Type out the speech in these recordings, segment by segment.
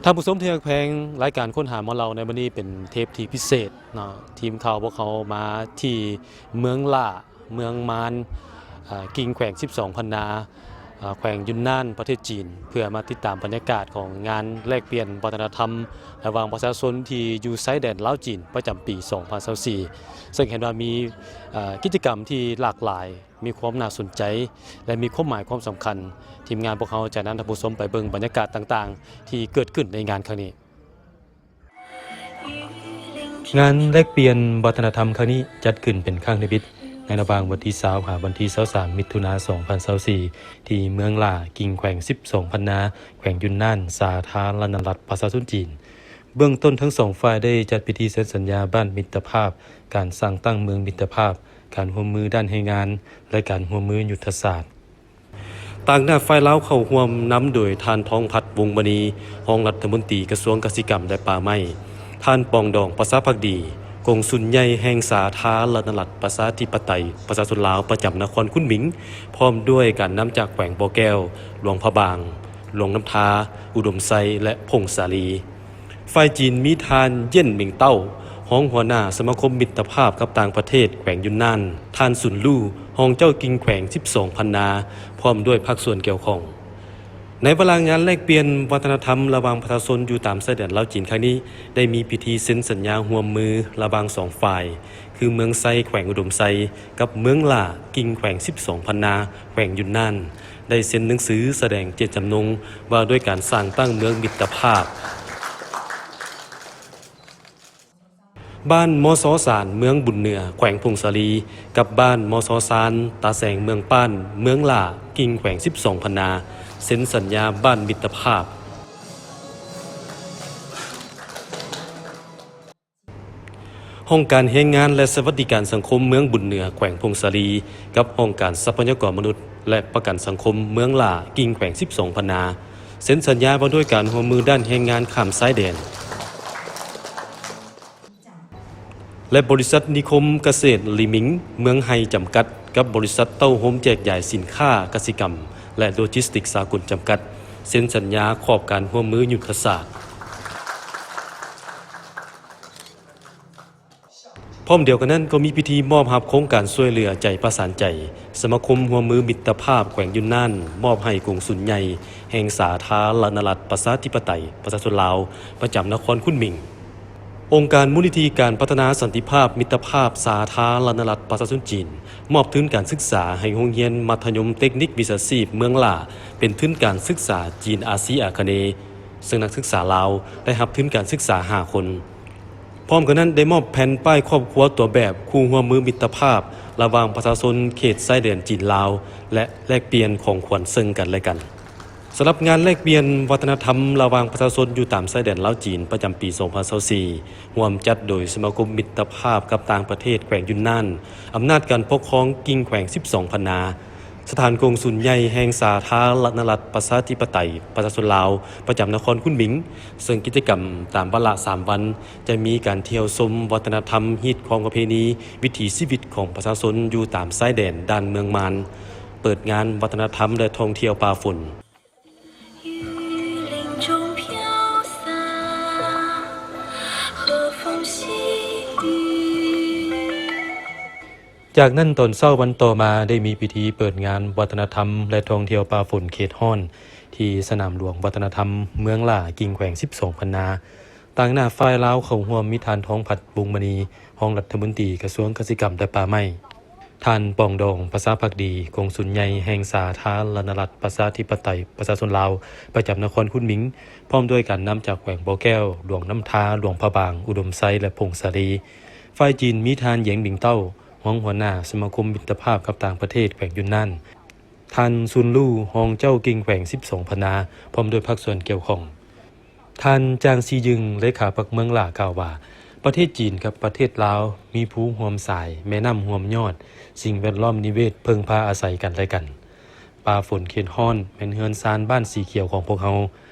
ທ່ານຜູ້ຊົມທີ່ຮັກແພງ, ລາຍການຄົ້ນຫາໝໍເລົ່າໃນມື້ນີ້ເປັນເທບທີ່ພິເສດເນາະ. ທີມຂ່າວພວກເຮົາມາທີ່ເມືອງຫຼ້າ, ເມືອງມານ, ເອີ່ ກິ່ງແຂວງສິບສອງພັນນາ, ເອີ່ ແຂວງຢຸນນານ ປະເທດຈີນ, ເພື່ອມາຕິດຕາມບັນຍາກາດຂອງງານແລກປ່ຽນວັດທະນະທຳລະຫວ່າງປະຊາຊົນທີ່ຢູ່ຊາຍແດນລາວ-ຈີນ ປະຈຳປີສອງພັນຊາວສີ່ ເຊິ່ງເຫັນວ່າມີ ເອີ່ ກິດຈະກຳທີ່ຫຼາກຫຼາຍ, ມີຄວາມໜ້າສົນໃຈ ແລະ ມີຄວາມໝາຍຄວາມສຳຄັນ. ທີມງານພວກເຮົາຈະນຳທ່ານຜູ້ຊົມໄປເບິ່ງບັນຍາກາດຕ່າງໆ ທີ່ເກີດຂຶ້ນໃນງານຄັ້ງນີ້. ງານແລກປ່ຽນວັດທະນະທຳຄັ້ງນີ້ຈັດຂຶ້ນເປັນຄັ້ງທຳອິດ ໃນລະຫວ່າງວັນທີຊາວ ຫາວັນທີຊາວສາມ ມິຖຸນາ ສອງພັນຊາວສີ່ ທີ່ເມືອງຫຼ້າ, ກິ່ງແຂວງສິບສອງພັນນາ, ແຂວງຢຸນນານ, ສາທາລະນະລັດປະຊາຊົນຈີນ. ເບື້ອງຕົ້ນທັງສອງຝ່າຍໄດ້ຈັດພິທີເຊັນສັນຍາບ້ານມິດຕະພາບ, ການສ້າງຕັ້ງເມືອງມິດຕະພາບ, ການຮ່ວມມືດ້ານແຮງງານ ແລະ ການຮ່ວມມືຍຸດທະສາດ. ຕາງໜ້າຝ່າຍລາວເຂົ້າຮ່ວມນຳໂດຍທ່ານ ທອງພັດ ວົງມະນີ, ຮອງລັດຖະມົນຕີກະຊວງກະສິກຳ ແລະ ປ່າໄມ້, ທ່ານ ປອງດອງ ປະຊາພັກດີ, ກົງສຸນໃຫຍ່ແຫ່ງສາທາລະນະລັດປະຊາທິປະໄຕປະຊາຊົນລາວປະຈຳນະຄອນຄຸນໝິງ, ພ້ອມດ້ວຍການນຳຈາກແຂວງບໍ່ແກ້ວ, ຫຼວງພະບາງ, ຫຼວງນ້ຳທາ, ອຸດົມໄຊ ແລະ ຜົ້ງສາລີ. ຝ່າຍຈີນມີທ່ານ ເຢັນ ເໝິງເຕົ້າ, ຮອງຫົວໜ້າສະມາຄົມມິດຕະພາບກັບຕ່າງປະເທດແຂວງຢຸນນານ, ທ່ານ ຊຸນ ລູ, ຮອງເຈົ້າກິ່ງແຂວງສິບສອງພັນນາ, ພ້ອມດ້ວຍພາກສ່ວນກ່ຽວຂ້ອງ. ໃນວາລະງານແລກປ່ຽນວັດທະນະທຳລະຫວ່າງປະຊາຊົນຢູ່ຕາມຊາຍແດນລາວ-ຈີນຄັ້ງນີ້ ໄດ້ມີພິທີເຊັນສັນຍາຮ່ວມມືລະຫວ່າງສອງຝ່າຍ ຄືເມືອງໄຊ ແຂວງອຸດົມໄຊ ກັບເມືອງຫຼ້າ ກິ່ງແຂວງສິບສອງພັນນາ ແຂວງຢຸນນານ ໄດ້ເຊັນໜັງສືສະແດງເຈດຈຳນົງວ່າດ້ວຍການສ້າງຕັ້ງເມືອງມິດຕະພາບ. ບ້ານ ມຊ ຊານ ເມືອງບຸນເໜືອ ແຂວງຜົ້ງສາລີ ກັບບ້ານ ມຊ ຊານ ຕາແສງ ເມືອງປານ ເມືອງຫຼ້າ ກິ່ງແຂວງສິບສອງພັນນາ ເຊັນສັນຍາບ້ານມິດຕະພາບ. ຫ້ອງການແຮງງານ ແລະ ສະຫວັດດີການສັງຄົມເມືອງບຸນເໜືອ ແຂວງຜົ້ງສາລີ ກັບຫ້ອງການຊັບພະຍາກອນມະນຸດ ແລະ ປະກັນສັງຄົມເມືອງຫຼ້າ ກິ່ງແຂວງສິບສອງພັນນາ ເຊັນສັນຍາວ່າດ້ວຍການຮ່ວມມືດ້ານແຮງງານຂ້າມຊາຍແດນ ແລະ ບໍລິສັດນິຄົມກະເສດລີມິງ ເມືອງໄຮ່ ຈຳກັດ ກັບບໍລິສັດເຕົ້າໂຮມແຈກຢາຍສິນຄ້າກະສິກຳ ແລະ ໂລຈິສຕິກສາກົນ ຈຳກັດ ເຊັນສັນຍາຂອບການຮ່ວມມືຍຸດທະສາດ. ພ້ອມດຽວກັນນັ້ນກໍມີພິທີມອບຮັບໂຄງການຊ່ວຍເຫຼືອໃຈປະສານໃຈ ສະມາຄົມຮ່ວມມືມິດຕະພາບແຂວງຢຸນນານ ມອບໃຫ້ກົງສຸນໃຫຍ່ແຫ່ງສາທາລະນະລັດປະຊາທິປະໄຕປະຊາຊົນລາວ ປະຈຳນະຄອນຄຸນໝິງ, ອົງການມູນນິທິການພັດທະນາສັນຕິພາບມິດຕະພາບສາທາລະນະລັດປະຊາຊົນຈີນ ມອບທຶນການສຶກສາໃຫ້ໂຮງຮຽນມັດທະຍົມເຕັກນິກວິຊາຊີບເມືອງຫຼ້າ ເປັນທຶນການສຶກສາຈີນອາຊີອາຄະເນ, ເຊິ່ງນັກສຶກສາລາວໄດ້ຮັບທຶນການສຶກສາຫ້າຄົນ. ພ້ອມກັນນັ້ນໄດ້ມອບແຜ່ນປ້າຍຄອບຄົວຕົວແບບຄູ່ຮ່ວມມືມິດຕະພາບລະຫວ່າງປະຊາຊົນເຂດຊາຍແດນຈີນລາວ ແລະ ແລກປ່ຽນຂອງຂວັນເຊິ່ງກັນແລະກັນ. ສຳລັບງານແລກປ່ຽນວັດທະນະທຳລະຫວ່າງປະຊາຊົນຢູ່ຕາມຊາຍແດນລາວ-ຈີນ ປະຈຳປີສອງພັນຊາວສີ່ ຮ່ວມຈັດໂດຍສະມາຄົມມິດຕະພາບກັບຕ່າງປະເທດແຂວງຢຸນນານ, ອຳນາດການປົກຄອງກິ່ງແຂວງສິບສອງພັນນາ, ສະຖານກົງສຸນໃຫຍ່ແຫ່ງສາທາລະນະລັດປະຊາທິປະໄຕປະຊາຊົນລາວ ປະຈຳນະຄອນຄຸນໝິງ, ເຊິ່ງກິດຈະກຳຕາມວາລະສາມວັນ ຈະມີການທ່ຽວຊົມວັດທະນະທຳ, ຮີດຄອງປະເພນີ, ວິຖີຊີວິດຂອງປະຊາຊົນຢູ່ຕາມຊາຍແດນດ້ານເມືອງມານ, ເປີດງານວັດທະນະທຳ ແລະ ທ່ອງທ່ຽວປ່າຝົນ. ຈາກນັ້ນຕອນເຊົ້າວັນຕໍ່ມາໄດ້ມີພິທີເປີດງານວັດທະນະທຳ ແລະ ທ່ອງທ່ຽວປ່າຝົນເຂດຮ້ອນ ທີ່ສະໜາມຫຼວງວັດທະນະທຳເມືອງຫຼ້າ ກິ່ງແຂວງສິບສອງພັນນາ. ຕາງໜ້າຝ່າຍລາວເຂົ້າຮ່ວມມີທ່ານ ທອງພັດ ວົງມະນີ, ຮອງລັດຖະມົນຕີກະຊວງກະສິກຳ ແລະ ປ່າໄມ້, ທ່ານ ປອງດອງ ປະຊາພັກດີ, ກົງສຸນໃຫຍ່ແຫ່ງສາທາລະນະລັດປະຊາທິປະໄຕປະຊາຊົນລາວ ປະຈຳນະຄອນຄຸນໝິງ, ພ້ອມດ້ວຍການນຳຈາກແຂວງບໍ່ແກ້ວ, ຫຼວງນ້ຳທາ, ຫຼວງພະບາງ, ອຸດົມໄຊ ແລະ ຜົ້ງສາລີ. ຝ່າຍຈີນມີທ່ານ ເຢງ ບິງເຕົ້າ, ຮອງຫົວໜ້າສະມາຄົມມິດຕະພາບກັບຕ່າງປະເທດແຂວງຢຸນນານ, ທ່ານ ຊຸນ ລູ, ຮອງເຈົ້າກິ່ງແຂວງສິບສອງພັນນາ, ພ້ອມດ້ວຍພາກສ່ວນກ່ຽວຂ້ອງ. ທ່ານ ຈາງ ຊີຢືງ, ເລຂາພັກເມືອງຫຼ້າ ກ່າວວ່າ ປະເທດຈີນກັບປະເທດລາວມີພູຮ່ວມສາຍ, ແມ່ນ້ຳຮ່ວມຍອດ, ສິ່ງແວດລ້ອມນິເວດເພິ່ງພາອາໄສກັນແລະກັນ. ປ່າຝົນເຂດຮ້ອນແມ່ນເຮືອນຊານບ້ານສີຂຽວຂອງພວກເຮົາ.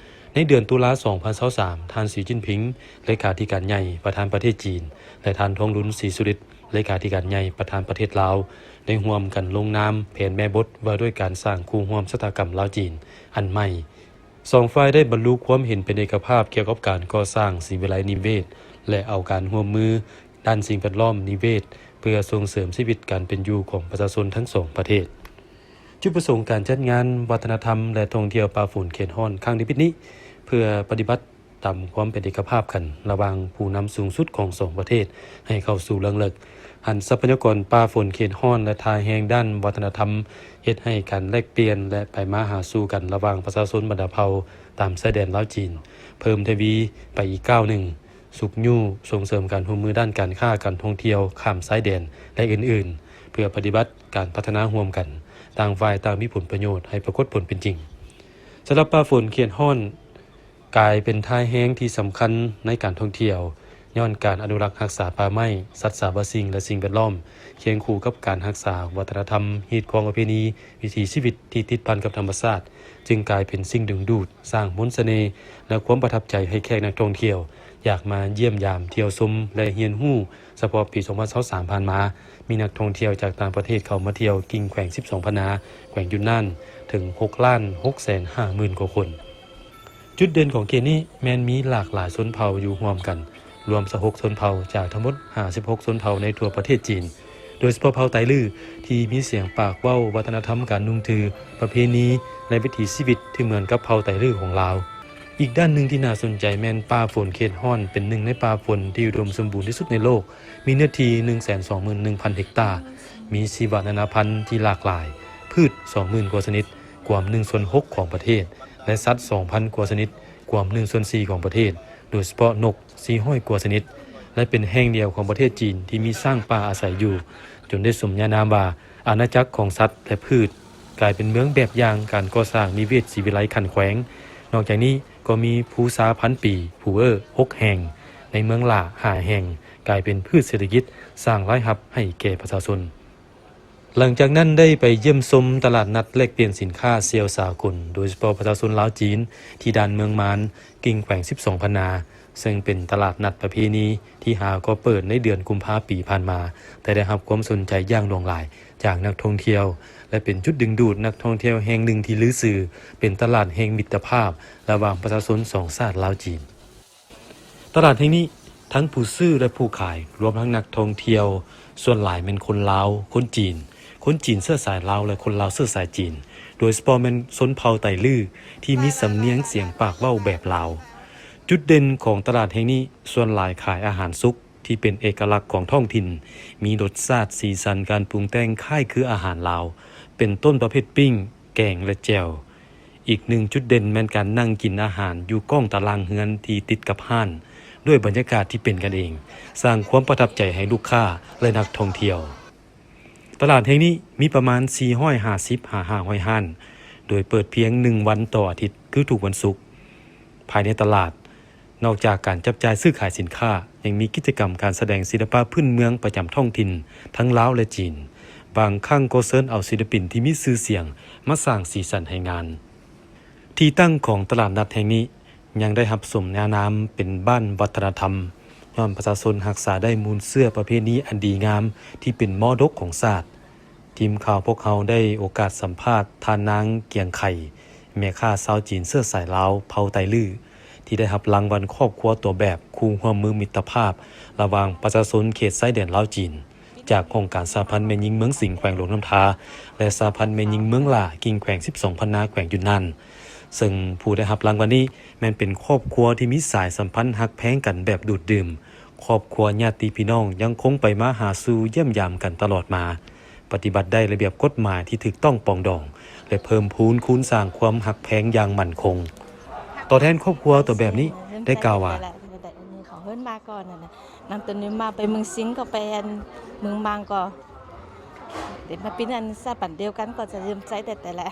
ໃນເດືອນຕຸລາ ສອງພັນຊາວສາມ ທ່ານ ສີຈິ້ນຜິງ, ເລຂາທິການໃຫຍ່ ປະທານປະເທດຈີນ ແລະ ທ່ານ ທອງລຸນ ສີສຸລິດ, ເລຂາທິການໃຫຍ່ ປະທານປະເທດລາວ ໄດ້ຮ່ວມກັນລົງນາມແຜນແມ່ບົດວ່າດ້ວຍການສ້າງຄູ່ຮ່ວມຊະຕາກຳລາວ-ຈີນອັນໃໝ່. ສອງຝ່າຍໄດ້ບັນລຸຄວາມເຫັນເປັນເອກະພາບກ່ຽວກັບການກໍ່ສ້າງສີວິໄລນິເວດ ແລະ ເອົາການຮ່ວມມືດ້ານສິ່ງແວດລ້ອມນິເວດ ເພື່ອສົ່ງເສີມຊີວິດການເປັນຢູ່ຂອງປະຊາຊົນທັງສອງປະເທດ. ຈຸດປະສົງການຈັດງານວັດທະນະທຳ ແລະ ທ່ອງທ່ຽວປ່າຝົນເຂດຮ້ອນຄັ້ງທຳອິດນີ້ ເພື່ອປະຕິບັດຕາມຄວາມເປັນເອກະພາບກັນລະຫວ່າງຜູ້ນຳສູງສຸດຂອງສອງປະເທດໃຫ້ເຂົ້າສູ່ເລື່ອງເລິກ, ຫັນຊັບພະຍາກອນປ່າຝົນເຂດຮ້ອນ ແລະ ທ່າແຮງດ້ານວັດທະນະທຳ ເຮັດໃຫ້ການແລກປ່ຽນ ແລະ ໄປມາຫາສູ່ກັນລະຫວ່າງປະຊາຊົນບັນດາເຜົ່າຕາມຊາຍແດນລາວ-ຈີນ ເພີ່ມທະວີໄປອີກກ້າວໜຶ່ງ, ຊຸກຍູ້ສົ່ງເສີມການຮ່ວມມືດ້ານການຄ້າ, ການທ່ອງທ່ຽວຂ້າມຊາຍແດນ ແລະ ອື່ນໆ ເພື່ອປະຕິບັດການພັດທະນາຮ່ວມກັນ, ຕ່າງຝ່າຍຕ່າງມີຜົນປະໂຫຍດໃຫ້ປາກົດຜົນເປັນຈິງ. ສຳລັບປ່າຝົນເຂດຮ້ອນ ກາຍເປັນທ່າແຮງທີ່ສຳຄັນໃນການທ່ອງທ່ຽວ, ຍ້ອນການອະນຸລັກຮັກສາປ່າໄມ້, ສັດສາວະສິ່ງ ແລະ ສິ່ງແວດລ້ອມ, ຄຽງຄູ່ກັບການຮັກສາວັດທະນະທຳ, ຮີດຄອງປະເພນີ, ວິຖີຊີວິດທີ່ຕິດພັນກັບທຳມະຊາດ, ຈຶ່ງກາຍເປັນສິ່ງດຶງດູດ, ສ້າງມົນສະເໜ່ ແລະ ຄວາມປະທັບໃຈໃຫ້ແຂກນັກທ່ອງທ່ຽວ ຢາກມາຢ້ຽມຢາມ, ທ່ຽວຊົມ ແລະ ຮຽນຮູ້. ສະເພາະປີສອງພັນຊາວສາມຜ່ານມາ, ມີນັກທ່ອງທ່ຽວຈາກຕ່າງປະເທດເຂົ້າມາທ່ຽວກິ່ງແຂວງສິບສອງພັນນາ, ແຂວງຢຸນນານ ເຖິງຫົກລ້ານຫົກແສນຫ້າໝື່ນກວ່າຄົນ. ຈຸດເດັ່ນຂອງເຂດນີ້ແມ່ນມີຫຼາກຫຼາຍຊົນເຜົ່າຢູ່ຮ່ວມກັນ, ລວມຊາວຫົກຊົນເຜົ່າຈາກທັງໝົດຫ້າສິບຫົກຊົນເຜົ່າໃນທົ່ວປະເທດຈີນ, ໂດຍສະເພາະເຜົ່າໄຕລື້ ທີ່ມີສຽງປາກເວົ້າ, ວັດທະນະທຳການນຸ່ງຖື, ປະເພນີ ແລະ ວິຖີຊີວິດທີ່ເໝືອນກັບເຜົ່າໄຕລື້ຂອງລາວ. ອີກດ້ານໜຶ່ງທີ່ໜ້າສົນໃຈແມ່ນປ່າຝົນເຂດຮ້ອນເປັນໜຶ່ງໃນປ່າຝົນທີ່ອຸດົມສົມບູນທີ່ສຸດໃນໂລກ, ມີເນື້ອທີ່ໜຶ່ງແສນສອງໝື່ນໜຶ່ງພັນເຮັກຕາ, ມີຊີວະນານາພັນທີ່ຫຼາກຫຼາຍ, ພືດສອງໝື່ນກວ່າຊະນິດ, ກວມໜຶ່ງສ່ວນຫົກຂອງປະເທດ ແລະ ສັດສອງພັນກວ່າຊະນິດ, ກວມໜຶ່ງສ່ວນສີ່ຂອງປະເທດ, ໂດຍສະເພາະນົກສີ່ຮ້ອຍກວ່າຊະນິດ ແລະ ເປັນແຫ່ງດຽວຂອງປະເທດຈີນທີ່ມີຊ້າງປ່າອາໄສຢູ່, ຈົນໄດ້ສົມຍານາມວ່າ ອານາຈັກຂອງສັດ ແລະ ພືດ, ກາຍເປັນເມືອງແບບຢ່າງການກໍ່ສ້າງນິເວດສີວິໄລຂັ້ນແຂວງ. ນອກຈາກນີ້ກໍມີພູຊາພັນປີ, ພູເອີ ຫົກແຫ່ງ, ໃນເມືອງຫຼ້າຫ້າແຫ່ງ, ກາຍເປັນພືດເສດຖະກິດ, ສ້າງລາຍຮັບໃຫ້ແກ່ປະຊາຊົນ. ຫຼັງຈາກນັ້ນໄດ້ໄປຢ້ຽມຊົມຕະຫຼາດນັດແລກປ່ຽນສິນຄ້າສ່ຽວສາກົນ, ໂດຍສະເພາະປະຊາຊົນລາວ-ຈີນ ທີ່ດ່ານເມືອງມານ, ກິ່ງແຂວງສິບສອງພັນນາ, ເຊິ່ງເປັນຕະຫຼາດນັດປະເພນີທີ່ຫາກໍເປີດໃນເດືອນກຸມພາປີຜ່ານມາ, ແຕ່ໄດ້ຮັບຄວາມສົນໃຈຢ່າງຫຼວງຫຼາຍຈາກນັກທ່ອງທ່ຽວ ແລະ ເປັນຈຸດດຶງດູດນັກທ່ອງທ່ຽວແຫ່ງໜຶ່ງທີ່ລືຊື່, ເປັນຕະຫຼາດແຫ່ງມິດຕະພາບລະຫວ່າງປະຊາຊົນສອງຊາດລາວ-ຈີນ. ຕະຫຼາດແຫ່ງນີ້ ທັງຜູ້ຊື້ ແລະ ຜູ້ຂາຍ, ລວມທັງນັກທ່ອງທ່ຽວ, ສ່ວນຫຼາຍແມ່ນຄົນລາວ, ຄົນຈີນ, ຄົນຈີນເຊື້ອສາຍລາວ ແລະ ຄົນລາວເຊື້ອສາຍຈີນ, ໂດຍສະເພາະແມ່ນຊົນເຜົ່າໄຕລື້ ທີ່ມີສຳນຽງສຽງປາກເວົ້າແບບລາວ. ຈຸດເດັ່ນຂອງຕະຫຼາດແຫ່ງນີ້ ສ່ວນຫຼາຍຂາຍອາຫານສຸກ ທີ່ເປັນເອກະລັກຂອງທ້ອງຖິ່ນ, ມີລົດຊາດ, ສີສັນການປຸງແຕ່ງຄ້າຍຄືອາຫານລາວ, ເປັນຕົ້ນປະເພດປີ້ງ, ແກງ ແລະ ແຈ່ວ. ອີກໜຶ່ງຈຸດເດັ່ນແມ່ນການນັ່ງກິນອາຫານຢູ່ກ້ອງຕາລ່າງເຮືອນທີ່ຕິດກັບຮ້ານ, ດ້ວຍບັນຍາກາດທີ່ເປັນກັນເອງ, ສ້າງຄວາມປະທັບໃຈໃຫ້ລູກຄ້າ ແລະ ນັກທ່ອງທ່ຽວ. ຕະຫຼາດແຫ່ງນີ້ມີປະມານສີ່ຮ້ອຍຫ້າສິບຫາຫ້າຮ້ອຍຮ້ານ, ໂດຍເປີດພຽງໜຶ່ງວັນຕໍ່ອາທິດ, ຄືທຸກວັນສຸກ. ພາຍໃນຕະຫຼາດ, ນອກຈາກການຈັບຈ່າຍຊື້ຂາຍສິນຄ້າ, ຍັງມີກິດຈະກຳການສະແດງສິລະປະພື້ນເມືອງປະຈຳທ້ອງຖິ່ນທັງລາວ ແລະ ຈີນ. ບາງຄັ້ງກໍເຊີນເອົາສິລະປິນທີ່ມີຊື່ສຽງມາສ້າງສີສັນໃຫ້ງານ. ທີ່ຕັ້ງຂອງຕະຫຼາດນັດແຫ່ງນີ້ຍັງໄດ້ຮັບສົມຍານາມເປັນບ້ານວັດທະນະທຳ, ຍ້ອນປະຊາຊົນຮັກສາໄດ້ມູນເຊື້ອປະເພນີອັນດີງາມທີ່ເປັນມໍລະດົກຂອງຊາດ. ທີມຂ່າວພວກເຮົາໄດ້ໂອກາດສຳພາດທ່ານນາງ ກຽງໄຂ່ ແມ່ຄ້າຊາວຈີນເຊື້ອສາຍລາວເຜົ່າໄຕລື້ ທີ່ໄດ້ຮັບລາງວັນຄອບຄົວຕົວແບບຄູ່ຮ່ວມມືມິດຕະພາບລະຫວ່າງປະຊາຊົນເຂດຊາຍແດນລາວ-ຈີນ ຈາກຫ້ອງການສະຫະພັນແມ່ຍິງເມືອງສິງ ແຂວງຫຼວງນ້ຳທາ ແລະ ສະຫະພັນແມ່ຍິງເມືອງຫຼ້າ ກິ່ງແຂວງສິບສອງພັນນາ ແຂວງຢຸນນານ, ເຊິ່ງຜູ້ໄດ້ຮັບລາງວັນນີ້ແມ່ນເປັນຄອບຄົວທີ່ມີສາຍສຳພັນຮັກແພງກັນແບບດູດດື່ມ. ຄອບຄົວຍາດຕິພີ່ນ້ອງຍັງຄົງໄປມາຫາສູ່ຢ້ຽມຢາມກັນຕະຫຼອດມາ, ປະຕິບັດໄດ້ລະບຽບກົດໝາຍທີ່ຖືກຕ້ອງປອງດອງ ແລະ ເພີ່ມພູນຄູນສ້າງຄວາມຮັກແພງຢ່າງໝັ້ນຄົງ. ຕົວແທນຄອບຄົວຕົວແບບນີ້ໄດ້ກ່າວວ່າ ເຂົາເອີ້ນມາກ່ອນນະ ນຳຕົວນີ້ມາໄປເມືອງສິງກໍໄປອັນເມືອງມາງກໍ ເດມາປີນັ້ນສາຍພັນດຽວກັນກໍຈະເລີ່ມໃຊ້ແຕ່ແຕ່ລະ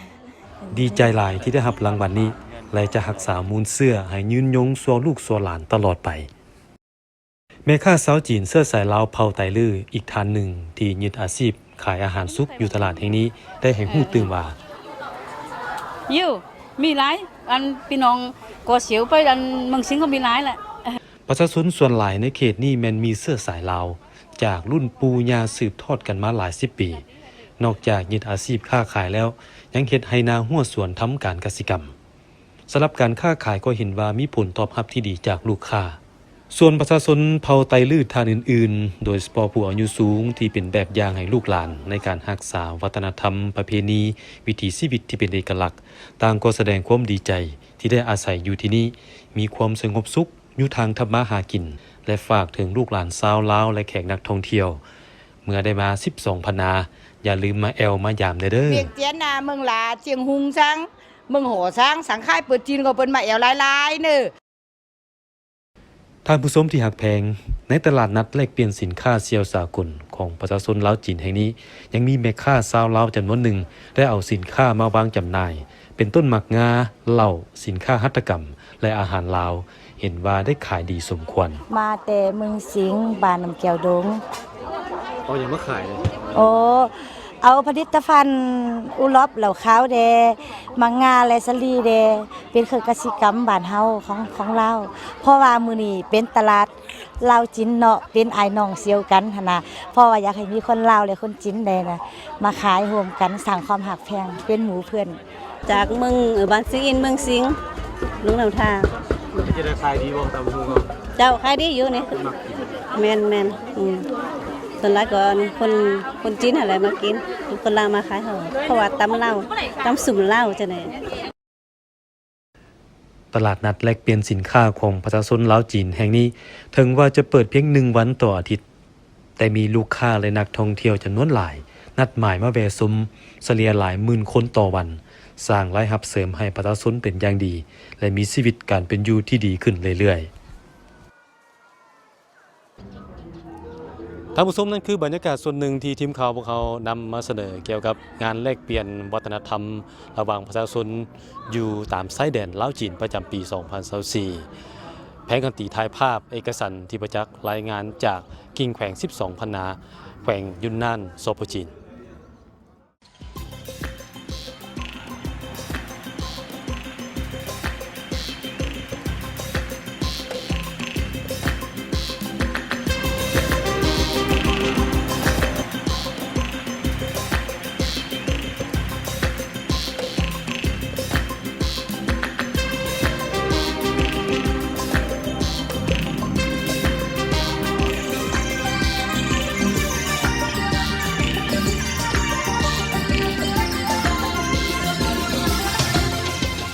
ດີໃຈຫຼາຍທີ່ໄດ້ຮັບລາງວັນນີ້ ແລະ ຈະຮັກສາມູນເຊື້ອໃຫ້ຍືນຍົງຊົ່ວລູກຊົ່ວຫຼານຕະຫຼອດໄປ. ແມ່ຄ້າຊາວຈີນເຊື້ອສາຍລາວເຜົ່າໄຕລື້ອີກທ່ານໜຶ່ງທີ່ຍຶດອາຊີບຂາຍອາຫານສຸກຢູ່ຕະຫຼາດແຫ່ງນີ້ ໄດ້ໃຫ້ຮູ້ຕື່ມວ່າ ຢູ່ ມີຫຼາຍ ອັນພີ່ນ້ອງກໍສຽວໄປອັນເມືອງສິງກໍມີຫຼາຍແຫຼະ. ປະຊາຊົນສ່ວນຫຼາຍໃນເຂດນີ້ແມ່ນມີເຊື້ອສາຍລາວ ຈາກລຸ້ນປູ່ຍ່າສືບທອດກັນມາຫຼາຍສິບປີ. ນອກຈາກຍຶດອາຊີບຄ້າຂາຍແລ້ວ ຍັງເຮັດໄຮ່ນາຮົ້ວສວນທຳການກະສິກຳ. ສຳລັບການຄ້າຂາຍກໍເຫັນວ່າມີຜົນຕອບຮັບທີ່ດີຈາກລູກຄ້າ. ສ່ວນປະຊາຊົນເຜົ່າໄຕລື້ທ່ານອື່ນໆ ໂດຍສະເພາະຜູ້ອາຍຸສູງທີ່ເປັນແບບຢ່າງໃຫ້ລູກຫຼານໃນການຮັກສາວັດທະນະທຳ, ປະເພນີ, ວິຖີຊີວິດທີ່ເປັນເອກະລັກ, ຕ່າງກໍສະແດງຄວາມດີໃຈທີ່ໄດ້ອາໄສຢູ່ທີ່ນີ້, ມີຄວາມສະຫງົບສຸກຢູ່ທາງທຳມາຫາກິນ ແລະ ຝາກເຖິງລູກຫຼານຊາວລາວ ແລະ ແຂກນັກທ່ອງທ່ຽວ ເມື່ອໄດ້ມາສິບສອງພັນນາ ຢ່າລືມມາແອວມາຢາມແດ່ເດີ. ວຽງຈັນນາ ເມືອງຫຼາ ຊຽງຮຸງສັງ ເມືອງຫໍສັງ ສັງຂາຍເປີດຈີນກໍເພິ່ນມາແອວຫຼາຍໆເນີ. ທ່ານຜູ້ຊົມທີ່ຮັກແພງ, ໃນຕະຫຼາດນັດແລກປ່ຽນສິນຄ້າສ່ຽວສາກົນຂອງປະຊາຊົນລາວຈີນແຫ່ງນີ້ ຍັງມີແມ່ຄ້າຊາວລາວຈຳນວນໜຶ່ງ ໄດ້ເອົາສິນຄ້າມາວາງຈຳໜ່າຍ ເປັນຕົ້ນໝາກງາ, ເຫຼົ້າ, ສິນຄ້າຫັດຖະກຳ ແລະ ອາຫານລາວ ເຫັນວ່າໄດ້ຂາຍດີສົມຄວນ. ມາແຕ່ເມືອງສິງ ບ້ານນ້ຳແກ້ວດົງ. ເອົາຫຍັງມາຂາຍເນຍ? ໂອ້ ເອົາຜະລິດຕະພັນອູລັອບ ເຫຼົ້າຂາວແດ່ ໝາກງາ ແລະ ສາລີແດ່ ເປັນເຄື່ອງກະສິກຳບ້ານເຮົາຂອງ ຂອງລາວ ເພາະວ່າມື້ນີ້ເປັນຕະຫຼາດລາວຈີນເນາະ ເປັນອ້າຍນ້ອງສ່ຽວກັນຫັ້ນນະ ເພາະວ່າຢາກໃຫ້ມີຄົນລາວ ແລະ ຄົນຈີນແດ່ນະ ມາຂາຍຮ່ວມກັນ ສ້າງຄວາມຮັກແພງ ເປັນໝູ່ເພື່ອນ. ຈາກເມືອງ ເອີ ບ້ານຊຽງອິນ ເມືອງສິງ ລົງນ້ຳທາ. ເປັນຈັ່ງໃດ ຂາຍດີບໍ່ ຕຳບັກຫຸ່ງເຮົາ? ເຈົ້າ ຂາຍດີຢູ່ນີ້ ມັກກິນ. ແມ່ນໆ ອືມ ສ່ວນຫຼາຍກໍຄົນ ຄົນຈີນຫັ້ນແຫຼະມາກິນ ຄົນລາວມາຂາຍເຮົາ ເພາະວ່າຕຳລາວ ຕຳສົ້ມລາວຈັ່ງໃດ. ຕະຫຼາດນັດແລກປ່ຽນສິນຄ້າຂອງປະຊາຊົນລາວຈີນແຫ່ງນີ້ ເຖິງວ່າຈະເປີດພຽງໜຶ່ງວັນຕໍ່ອາທິດ, ແຕ່ມີລູກຄ້າ ແລະ ນັກທ່ອງທ່ຽວຈຳນວນຫຼາຍ ນັດໝາຍມາແວ່ຊົມ ສະເລ່ຍຫຼາຍໝື່ນຄົນຕໍ່ວັນ, ສ້າງລາຍຮັບເສີມໃຫ້ປະຊາຊົນເປັນຢ່າງດີ ແລະ ມີຊີວິດການເປັນຢູ່ທີ່ດີຂຶ້ນເລື້ອຍໆ. ທ່ານຜູ້ຊົມ, ນັ້ນຄືບັນຍາກາດສ່ວນໜຶ່ງທີ່ທີມຂ່າວພວກເຮົານຳມາສະເໜີກ່ຽວກັບງານແລກປ່ຽນວັດທະນະທຳລະຫວ່າງປະຊາຊົນຢູ່ຕາມຊາຍແດນລາວຈີນປະຈຳປີສອງພັນຊາວສີ່. ແຜນການຕີຖ່າຍພາບ ເອກະສັນ ທິບປະຈັກ ລາຍງານຈາກກິ່ງແຂວງສິບສອງພັນນາ ແຂວງຍຸນນານ ສປ ຈີນ.